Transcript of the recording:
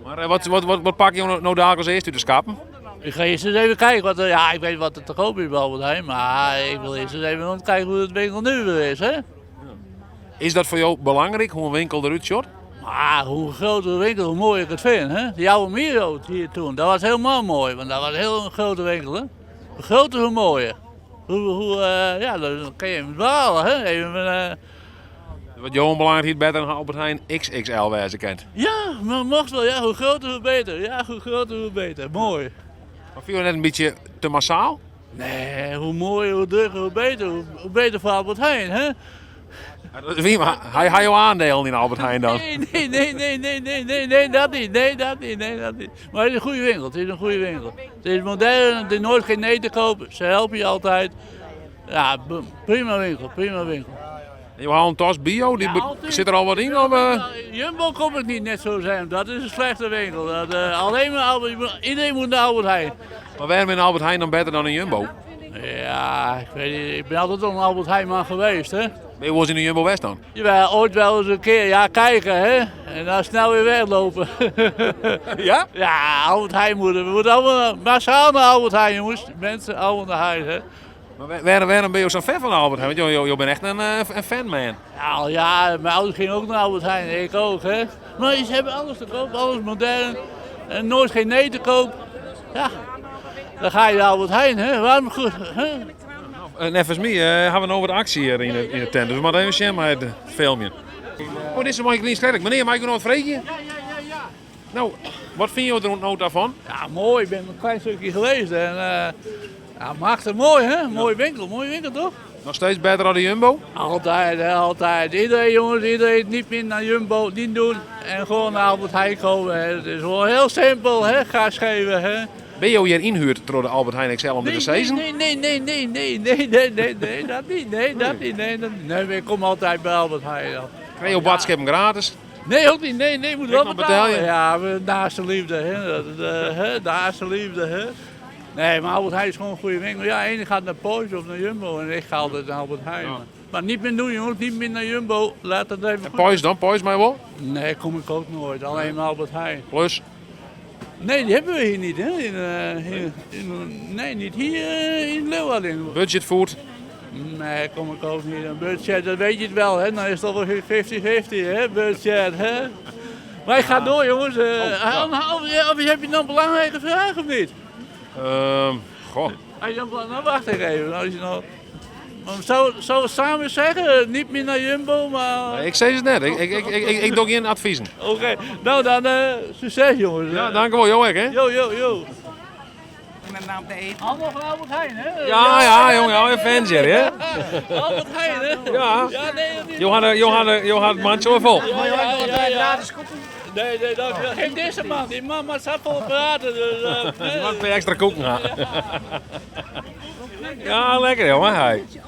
Mar wat, wat, wat, wat pakke jo no daalk as earste út de skappen? Ik ga eerst eens even kijken wat er, ja, ik weet wat er te koop is bij Albert Heijn, maar ik wil eerst eens even kijken hoe het winkel nu weer is, hè? Is dat foar jo belangryk, hoe in winkel derút sjocht? Maar hoe groter de winkel, hoe mooier ik het vind, hè? Die oude Miro hier toen, dat was helemaal mooi, want dat was een heel grote winkel, hè? Hoe groter, hoe mooier. Hoe, ja, dan kun je even dwalen, hè? Even, Wat jo oanbelanget hie it better in Albert Heijn XXL wêze kind. Ja, maar mocht wel. Ja, hoe groter hoe beter. Ja, hoe groter hoe beter. Mooi. Maar fine jo net in bytsje te massaal? Nee, hoe mooier, hoe drukker, hoe beter. Hoe beter voor Albert Heijn, hè? Wie, maar ha jo aandelen yn Albert Heijn dan? Nee, nee, nee, nee, nee, nee, nee, nee, dat niet. Nee, dat niet, nee, dat niet. Maar het is een goede winkel. Het is een goede winkel. Het is modern, het is nooit geen nee te kopen. Ze helpen je altijd. Ja, prima winkel, prima winkel. Jo ha in tas bio, die Ja, altijd. sit der al wat yn? Of, eh? Jumbo kom ik niet net zo zijn. Dat is een slechte winkel. Dat, alleen maar Albert, iedereen moet naar Albert Heijn. Maar waarom in Albert Heijn dan better dan in Jumbo? Ja, ik weet niet. Ik ben altijd al een Albert Heijn man geweest, hè. Ben je wel eens in de Jumbo West dan? Jawel, ooit wel eens een keer. Ja, kijken, hè. En dan snel weer weglopen. Ja? Ja, Albert Heijn moeten. We moeten allemaal massaal naar Albert Heijn, jongens. Mensen allemaal naar huis, hè. Maar waarom ben je zo'n fan van Albert Heijn? Want je bent echt een fanman. Ja, al ja, mijn ouders gingen ook naar Albert Heijn. Ik ook, hè. Maar ze hebben alles te koop, alles modern. En nooit geen nee te koop. Ja, dan ga je naar Albert Heijn, hè. Waarom goed, hè? Neffens my ha we no wat aksje hjir yn de tent. Dus we moatte even sjen mei it filmjen. Oh, dit is in moai klein skerk. Menear, mei ik jo noch wat freegje? Ja, ja, ja, ja. No, wat fine jo der no ta fan? Ja, mooi. Ik ben een klein stukje geweest. En, ja, machtig mooi, hè? Mooie winkel, mooie winkel toch? Noch steeds better dan de Jumbo? Altijd, hè, altijd. Iedereen, jongens, iedereen niet meer naar Jumbo, niet doen. En gewoon naar Albert Heijn komen. Hè. Het is gewoon heel simpel, hè? Gas geven, hè? Binne jo hjir ynhuurd troch de Albert Heijn XL om dit te Nee, sizzen? nee, nee, nee, nee, nee, nee, nee, nee, nee, dat niet, nee, dat niet, nee, dat niet. Nee, ik kom altijd bij Albert Heijn. al. Krije jo boadskippen gratis? Nee, ook niet. Nee, nee, moet wel nog betalen. betelje? Ja, naaste liefde, hè. Dat, hè, naaste liefde, hè. Nee, maar Albert Heijn is gewoon een goede winkel. Ja, ene gaat naar Poiesz of naar Jumbo en ik ga altijd naar Albert Heijn. Ja. Maar niet meer doen, jongens. Niet meer naar Jumbo. Laat dat even En goed. Poiesz dan? Poiesz mei wol? Nee, kom ik ook nooit. Alleen maar Albert Heijn. Plus? Nee, die hebben we hier niet, hè. Nee, niet hier in Leeuwarden. Budget food? Nee, kom ik ook niet. Een budget, dat weet je het wel, hè. Dan is het toch wel 50-50, hè, budget, hè. Maar ik ga door, jongens. Oh, ja. Of heb je nog belangrijke vragen of niet? Goh. Als je dan, nou, wacht even. Als je nou, maar zou we samen zeggen, niet meer naar Jumbo, maar... Nee, ik zei het net. Ik doe gjin advizen. Oké, nou dan succes, jongens. Ja, dankjewel. Jo ek, hè? Jo, jo, jo. Met naam te eten. Allemaal van Albert Heijn, hè? Ja, ja, jongen, al je fans hier, hè? Albert Heijn, hè? Ja. Ja, nee, dat is... Jo ha it mantsje wol fol. Ja. Nee, nee, dankjewel. Geef deze man. Die man maar zat vol praten. Dus, Die moat in pear ekstra koeken ha. Ja, lekker jongen. Hey.